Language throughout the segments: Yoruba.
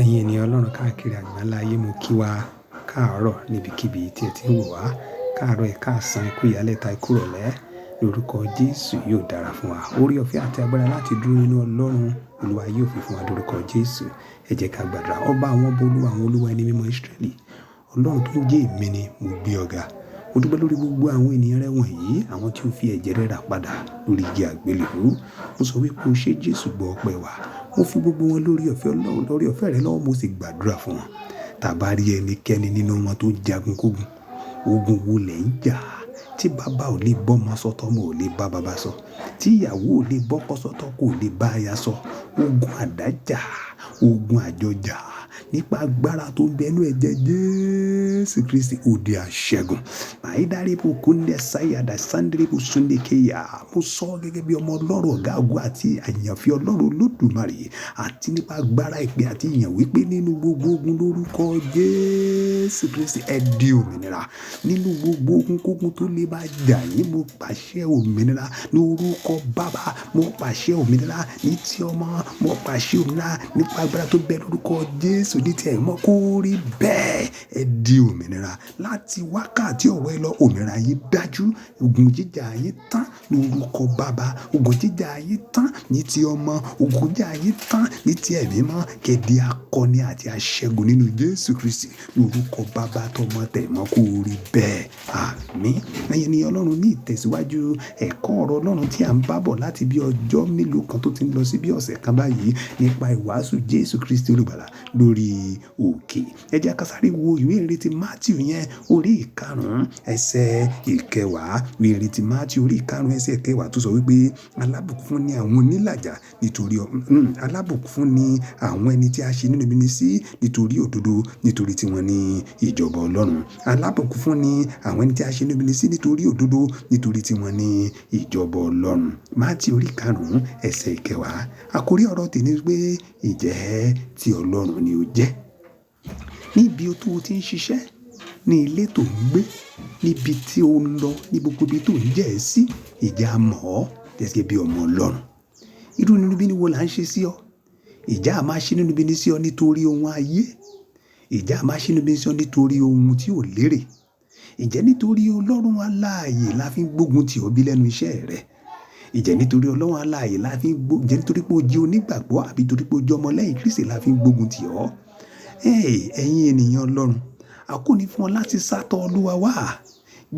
Ẹ̀yin ènìyàn Ọlọ́run káàkiri àgbáńlá ayé, mo kí wa káàárọ̀ níbikíbi tí ẹ ti ń wò wá. Káàárọ̀, ẹ káàsán, ẹ kú ìyálẹ́ta, ẹ kú ìrọ̀lẹ́. Lórúkọ Jésù yóò dára fún wa. Oore ọ̀fẹ́ àti agbára láti dúró nínú Ọlọ́run, Olúwa yóò fi fún wa lórúkọ Jésù. Ẹ jẹ́ ká gbàdúrà. Ọba àwọn ọba, Olúwa àwọn olúwa, ẹni mímọ́ Ísírẹ́lì. Ọlọ́run tó ń jẹ́ èmi ni, mo gbé ọ ga. Mo dúpẹ́ lórí gbogbo àwọn ènìyàn rẹ wọ̀nyí, àwọn tí ó fi ẹ̀jẹ̀ rẹ rà padà lórí igi àgbélébùú. Mo sọ wípé o ṣé Jésù, gbọ́ ọpẹ́ wa. Mo fi gbogbo wọn lórí ọ̀fẹ́ Ọlọ́run, lórí ọ̀fẹ́ rẹ lọ́wọ́, mo sì gbàdúrà fún wọn. Tàbá rí ẹnikẹ́ni nínú wọn tó ń jagun kógun, ogun wo lẹ̀ ń jà? Tí bàbá ò lè bọ́ ọmọ sọ, tọ́mọ ò lè bá bàbá sọ. Tí ìyàwó ò lè bọ́kọ sọ, tọkọ ò lè bá aya sọ. Ogun àdájà, ogun àjọjà, nípa agbára tó ń bẹ nínú ẹ̀jẹ̀ Jésù Kristi, ó di àṣẹ́gun. Àìdáríbo kúndẹ̀ sáyàdà sándírìbù súndékéyà. Mo sọ gẹ́gẹ́ bí ọmọ Ọlọ́run, ọ̀gá ògo àti àyànfẹ́ Ọlọ́run Olódùmarè, àti nípa agbára ìpè àti ìyàn wípé nínú gbogbo ogun, lórúkọ Jésù Kristi, ẹ di òmìnira. Nínú gbogbo ogun kógun tó lè bá jà yín, mo pàṣẹ òmìnira ní orúkọ Baba, mo pàṣẹ òmìnira ní ti ọmọ, mo pàṣẹ òmìnira nípa agbára tó bẹ lórúkọ Jésù ní ti ẹ̀mọ́, kó rí bẹ́ẹ̀. Ẹ di òmìnira láti wákàtí ọ̀wọ́ ẹ lọ, òmìnira yín dájú, ogun jíjà yín tán ní orúkọ Baba, ogun jíjà yín tán ní ti ọmọ, ogun jíjà yín tán ní ti ẹ̀mí mọ́. Kẹ́ di akọni àti aṣẹ́gun nínú Jésù Kristi ní orúkọ Baba, tọmọ, tẹ̀mọ́, kó rí bẹ́ẹ̀. Àmín. Ẹ̀yin ènìyàn Ọlọ́run, ní ìtẹ̀síwájú ẹ̀kọ́ ọ̀rọ̀ Ọlọ́run tí à ń bá bọ̀ láti bí ọjọ́ mélòó kan tó ti ń lọ sí bí ọ̀sẹ̀ kan báyìí nípa ìwàásù Jésù Kristi Olùgbàlà lórí òkè. Ẹ jẹ́ ká sáré wo ìwé ìrètí Matthew yẹn, orí ìkarùn-ún ẹsẹ̀ ìkẹwàá. Ìwé ìrètí Matthew, orí ìkarùn-ún ẹsẹ̀ ìkẹwàá tó sọ wípé alábùkún fún ni àwọn onílàjà nítorí alábùkún fún ni àwọn ẹni tí a ṣe inúnibíni sí nítorí òdodo, nítorí tí wọ́n ní ìjọba Ọlọ́run. Alábùkún fún ni àwọn ẹni tí a ṣe inúnibíni sí nítorí òdodo, nítorí tí wọ́n ní ìjọba Ọlọ́run. Matthew orí ìkarùn-ún ẹsẹ̀ ìkẹwàá. Àkórí ọ̀rọ̀ tèmi pé ìjẹ́ tí Ọlọ́run ni ó jẹ́. Níbi tó o ti ń ṣiṣẹ́, ní ilé tó ń gbé, níbi tí o ń lọ, ní gbogbo ibi tó ń jẹ́ ẹ sí, ìjà mọ̀ ọ́ gẹ́gẹ́ bí ọmọ Ọlọ́run. Irú inúnibíni wo là ń ṣe sí ọ? Ìjà máa ṣe inúnibíni sí ọ nítorí ohun ayé. Ìjà máa ṣe inúnibíni sí ọ nítorí ohun tí ò lérè. Ìjẹ́ nítorí Ọlọ́run aláàyè la fi ń gbógun tì ọ́ bí lẹ́nu iṣẹ́ rẹ? Ìjẹ́ nítorí Ọlọ́run aláàyè la fi ń gbó-- ìjẹ́ nítorí pé o jẹ́ onígbàgbọ́ àbí torí pé o jẹ́ ọmọ lẹ́yìn Kristi la fi ń gbógun tì ọ́? Ẹ̀yin ènìyàn Ọlọ́run, a kò ní fún ọ láti sátọ Olúwa wá.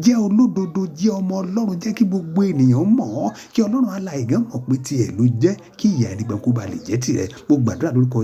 Jẹ́ olódodo, jẹ́ ọmọ Ọlọ́run, jẹ́ kí gbogbo ènìyàn mọ̀ ọ́, kí Ọlọ́run alààyè gan mọ̀ pé tí ẹ ló jẹ́, kí ìyà ẹni gbọ̀n kó ba lè jẹ́ tirẹ̀. Mo gbàdúrà lórúkọ